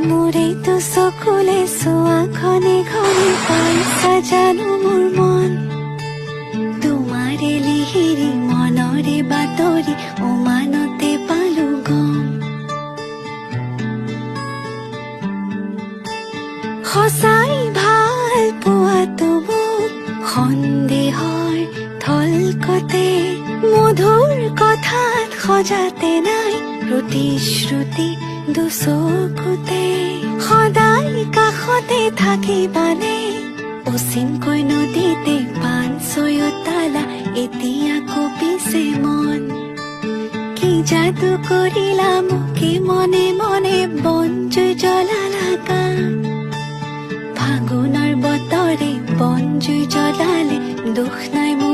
মোৰেতো চকুলে চোৱা ঘনে ঘনে পাইছা জানো মোৰ মন। তোমাৰে লিহিৰি মনৰে বাতৰি উমানতে পালো গম। সঁচাই ভাল পোৱাটো মোক সন্দেহৰ থলকতে, মধুৰ কথাত সজাতে নাই প্ৰতিশ্ৰুতি দুচকুতে। সদায় কাষতে থাকিবানে, অচিনকৈ নদীতে পান চয়তালা এতিয়া কঁপিছে মন। কি যাদু কৰিলা মোকে মনে মনে, বনজুই জ্বলালা গান। ফাগুনৰ বতৰে বনজুই জ্বলালে দুখ নাই।